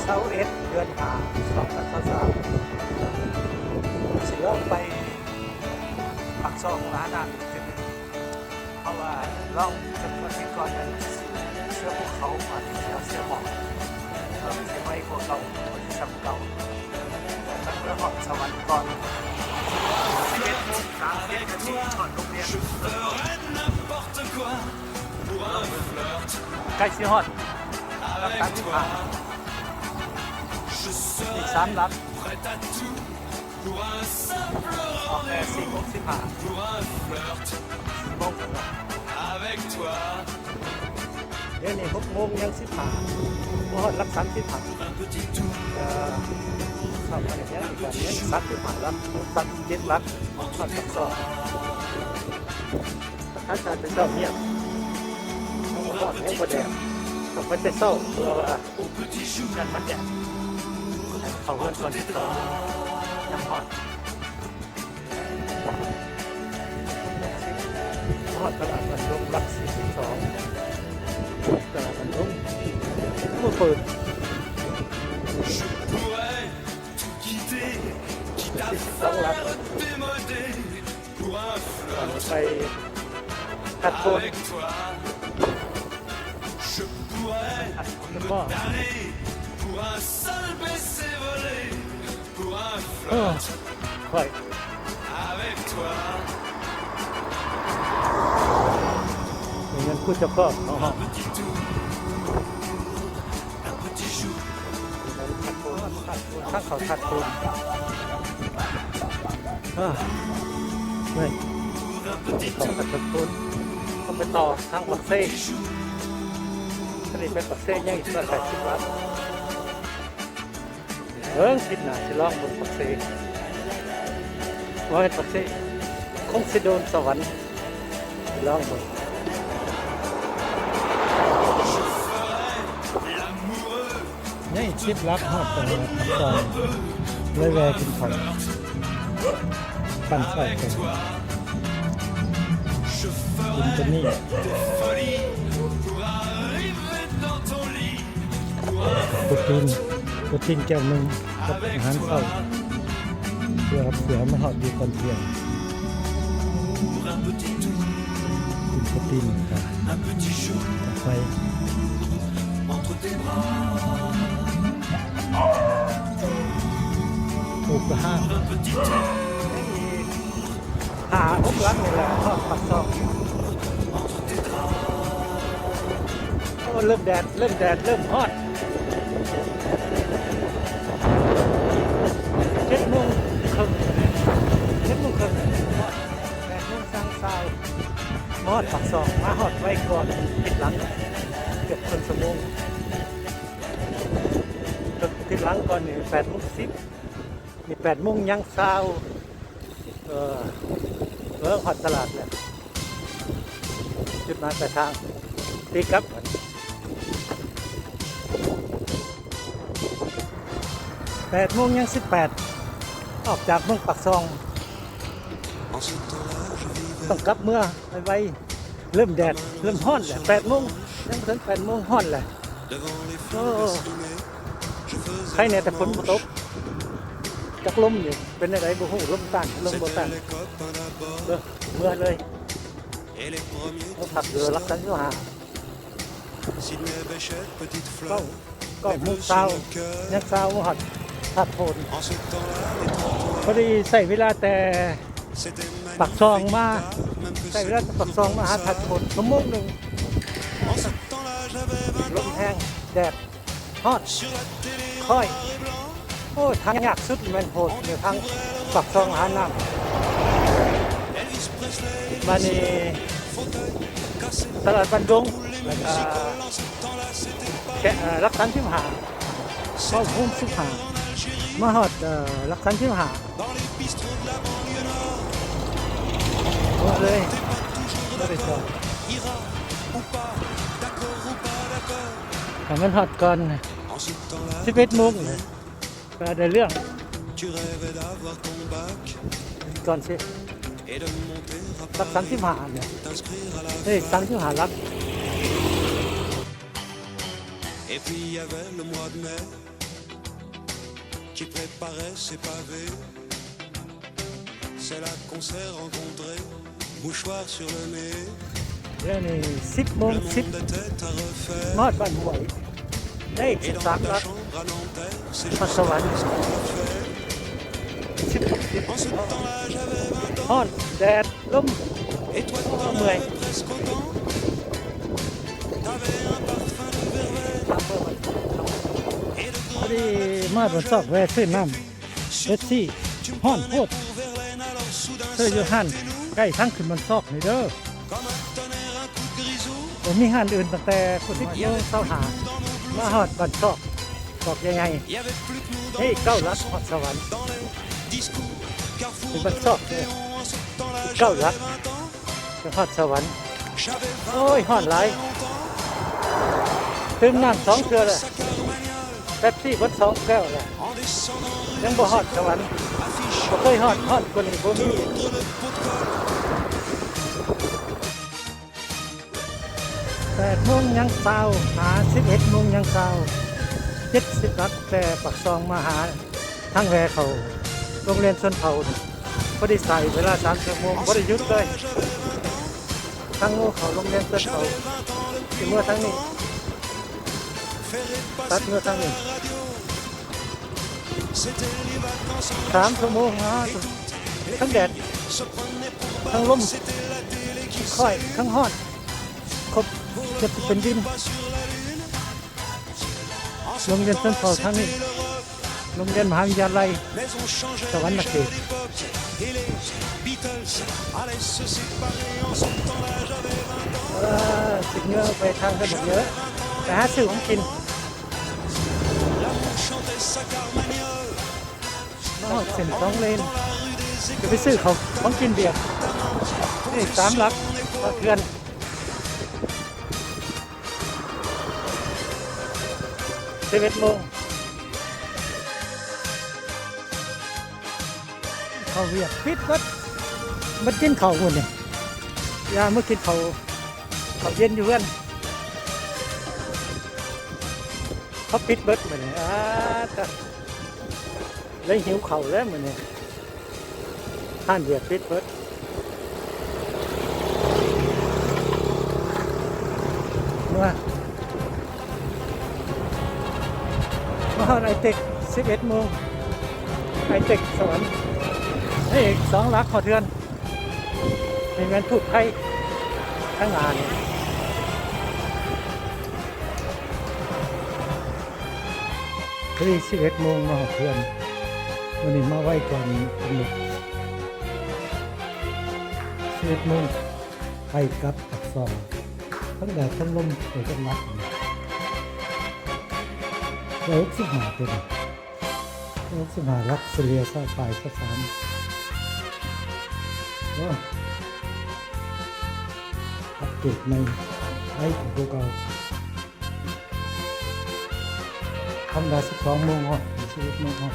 ຊາວເອັດ ເດືອນຫ້າ ສອງພັນຊາວສາມ ຊິລອງໄປປາກຊ່ອງ ລະນາ ເພາະວ່າລອງຈຳນວນທີ່ກ່ອນນັ້ນ ເສືອພູເຂົາ ມາເສືອ ເສືອໝອກ ເອີ ຊິໄວກວ່າເກົ່າ ຊິສ່ຳເກົ່າ ແຕ່ມັນເພື່ອຮອດສະຫວັນກ່ອນ ສິບເອັດໂມງສາມສິບນາທີ ຮອດໂຮງຮຽນ ໃກ້ຊິຮອດ ຫຼັກສາມສິບຫ້າ ອີກສາມຫຼັກ ອອກແຕ່ສີ່ໂມງສິບຫ້າ ສີ່ໂມງເນາະ ດຽວນີ້ຫົກໂມງຍັງສິບຫ້າ ບໍ່ຮອດຫຼັກສາມສິບຫ້າ ເອີ ເຂົ້າມາແລ້ວ ຍັງສາມສິບຫ້າຫຼັກ ສາມສິບເຈັດຫຼັກ ຮອດປາກຊ່ອງ. ອາກາດແຕ່ເຊົ້າງຽບ ເພາະວ່າຮອດແຮງບໍ່ແດດ ຕ້ອງໄປແຕ່ເຊົ້າ ເພື່ອວ່າຢ້ານມັນແດດ ເຂົ້າເຮືອນກ່ອນສິບສອງໂມງ ຍັງຮອດ ຮອດຕະຫຼາດບັນດົງຫຼັກສີ່ສິບສອງ ຕະຫຼາດບັນດົງບໍ່ເປີດ ສີ່ສິບສອງຫຼັກ ໄປຕັດໂພນ ຕັດໂພນບໍ່ ເອີ ຂ້ອຍ ເງິນຜູ້ເຈົ້າຂອງເນາະ. ທາງເຂົ້າທາດໂພນ ເອີ ເຂົ້າທາດໂພນ ຕ້ອງໄປຕໍ່ທາງປາກເຊ ອັນນີ້ໄປປາກເຊຍັງອີກຮ້ອຍແປດສິບບາດ ເບິ່ງ ທິດໜ້າຊິລອງເບິ່ງປາກເຊ ບໍ່ແມ່ນປາກເຊ ຄົງຊິໂດນສະຫວັນ ລອງເບິ່ງ ຍັງອີກສິບຫຼັກຮອດຕະຫຼາດປາກຊ່ອງ ເລີຍແວ່ກິນເຂົ້າ ປັ້ນໄສ້ກັນ ກິນຕົວນີ້ ໂປຣຕີນ ໂປຣຕີນແກ້ວໜຶ່ງກັບອາຫານເຊົ້າ ເພື່ອ ເພື່ອໃຫ້ມັນຮອດຢູ່ຕອນທ່ຽງ ກິນໂປຣຕີນກັບໄຟ ໂອກະຮະ. ຫ້າຫົກຫຼັກນີ້ແຫຼະ ຮອດປາກຊ່ອງ ໂອ້ ເລີ່ມແດດ ເລີ່ມແດດ ເລີ່ມຮອດ ເຈັດໂມງເຄິ່ງ ເຈັດໂມງເຄິ່ງ ຮອດ ແປດໂມງຊາວ ມາຮອດປາກຊ່ອງ ມາຮອດໄວກ່ອນ ຕິດຫຼັງເກືອບເຄິ່ງຊົ່ວໂມງ ຕິດຫຼັງກ່ອນນີ້ ແປດໂມງສິບ ນີ້ແປດໂມງຍັງຊາວ ເອີ ເອີ ຮອດຕະຫຼາດແລ້ວ ຈຸດໝາຍປາຍທາງ ຕີກັບ ແປດໂມງຍັງສິບແປດ ອອກຈາກເມືອງປາກຊ່ອງ ຕ້ອງກັບເມືອໄວໆ ເລີ່ມແດດ ເລີ່ມຮ້ອນແລ້ວ ແປດໂມງ ຍັງບໍ່ເຖິງແປດໂມງ ຮ້ອນແລ້ວ ໂອ້ ໄຄແນ່ແຕ່ຝົນບໍ່ຕົກ ຈັກລົມຢູ່ ເປັນແນວໃດບໍ່ຮູ້ ລົມຕ້ານ ລົມບໍ່ຕ້ານ ເອີ ເມືອເລີຍ ເອົາພັກຢູ່ຫຼັກສາມສິບຫ້າ ເກົ້າ ເກົ້າໂມງຊາວ ຍັງຊາວ ມາຮອດທາດໂພນ ພໍດີໃຊ້ເວລາແຕ່ ປາກຊ່ອງມາ ໃຊ້ເວລາຈາກປາກຊ່ອງມາຫາທາດໂພນຊົ່ວໂມງໜຶ່ງ ລົມແຮງ ແດດ ຮ້ອນ ຄ້ອຍ ໂອ້ຍ ທາງຍາກສຸດແມ່ນໂພນ ແມ່ນທາງປາກຊ່ອງຫານ້ຳ ບາດນີ້ຕະຫຼາດບັນດົງ ແລ້ວກະ ແກະ ເອີ ຫຼັກສາມສິບຫ້າ ເກົ້າໂມງສິບຫ້າ ມາຮອດ ເອີ ຫຼັກສາມສິບຫ້າ ເມືອເລີຍ ບໍ່ໄດ້ຈອດ ໃຫ້ມັນຮອດກ່ອນສິບເອັດໂມງ ກະໄດ້ເລື່ອງ ກ່ອນຊິ ຫຼັກສາມສິບຫ້າ ອັນນີ້ ເອີ ສາມສິບຫ້າຫຼັກ Et puis il y avait le mois de mai. Qui préparait ses pavés, c'est là qu'on s'est rencontrés, mouchoir sur le nez. ດຽວນີ້ສິບໂມງສິບ ມາຮອດບ້ານຫ້ວຍ ເດ້ສິບສາມຫຼັກ ນະຄອນສະຫວັນ ສິບຫົກ ສິບ ຮ້ອນແດດ ລົມ ເມື່ອຍ ພໍດີມາບ່ອນຊອກແວ່ຊື້ນ້ຳເປັບຊີ ຮ້ອນໂພດ ຊື້ຢູ່ຮ້ານໃກ້ທາງຂຶ້ນບ່ອນຊອກນີ້ເດີ້ ບໍ່ມີຮ້ານອື່ນ ຕັ້ງແຕ່ສິບໂມງຊາວຫ້າ ມາຮອດບ້ານຊອກ ຊອກໃຫຍ່ໆ ນີ້ເກົ້າຫຼັກຮອດສະຫວັນ ເປັນບ້ານຊອກເດ້ ເກົ້າຫຼັກ ຈະຮອດສະຫວັນ ໂອ້ຍ ຮ້ອນຫຼາຍ ຕື່ມນ້ຳສອງເທື່ອແລ້ວ ເປັບຊີເບິດສອງແກ້ວແລ້ວ ຍັງບໍ່ຮອດສະຫວັນ ບໍ່ເຄີຍຮອດ ຮ້ອນກວ່ານີ້ບໍ່ມີ. ແປດໂມງຍັງຊາວ ຫາສິບເອັດໂມງຍັງຊາວ ເຈັດສິບຫຼັກ ແຕ່ປາກຊ່ອງມາຫາ ທາງແວ່ເຂົ້າໂຮງຮຽນຊົນເຜົ່ານີ້ ພໍດີໃຊ້ເວລາສາມຊົ່ວໂມງ ບໍ່ໄດ້ຢຸດເລີຍ ທາງໂງເຂົ້າໂຮງຮຽນຊົນເຜົ່າ ຊິເມືອທາງນີ້ ຕັດເມືອທາງນີ້ ສາມຊົ່ວໂມງ ຫາ ທັງແດດ ທັງລົມ ຄ່ອຍ ທັງຮ້ອນ ຄົບ ເກືອບຊິເປັນວິນ ໂຮງຮຽນຊົນເຜົ່າທາງນີ້ ໂຮງຮຽນມະຫາວິທະຍາໄລສະຫວັນນະເຂດ ເອີ ຊິເມືອໄປທາງຖະໜົນເຍອະ ໄປຫາຊື້ຂອງກິນ ມາຮອດເສັ້ນສອງເລນ ຈະໄປຊື້ເຂົ້າຂອງກິນບຽກ ນີ້ສາມຫຼັກ ຮອດເຮືອນ ສິບເອັດໂມງ ເຂົ້າວຽກປິດເບິດ ມາກິນເຂົ້າມື້ນີ້ ຢ່າມາກິນເຂົ້າ ເຂົ້າເຢັນຢູ່ເຮືອນ ເຂົາປິດເບິດມື້ນີ້ ອາ ຕະ ເລີຍຫິວເຂົ້າແລ້ວມື້ນີ້ ຮ້ານບຽກປິດເບິດ ເມືອ ມາຮອດໄອເຕັກ ສິບເອັດໂມງ ໄອເຕັກສະຫວັນ ເອີ ອີກສອງຫຼັກຮອດເຮືອນ ນີ້ແມ່ນທູດໄທ ທາງໜ້ານີ້ ພໍດີສິບເອັດໂມງມາຮອດເຮືອນ ມື້ນີ້ມາໄວກວ່າກຳນົດ ສິບເອັດໂມງ ໄປກັບປາກຊ່ອງ ທັງແດດທັງລົມ ໄປຈັກຫຼັກ ຮ້ອຍຫົກສິບຫ້າ ຕົວນີ້ ຮ້ອຍຫົກສິບຫ້າຫຼັກ ສະເລ່ຍຊາວປາຍ ຊາວສາມ ໂອ້ ອັບເກຣດໃໝ່ ໄວກວ່າເກົ່າ. ທຳມະດາສິບສອງໂມງຮອດ ສິບເອັດໂມງຮອດ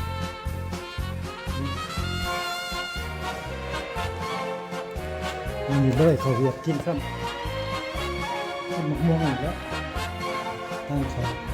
ມື້ນີ້ບໍ່ໄດ້ເຂົ້າວຽກກິນຊ້ຳ ກິນໝາກມ່ວງນີ້ແຫຼະ ທາງເຂົ້າ.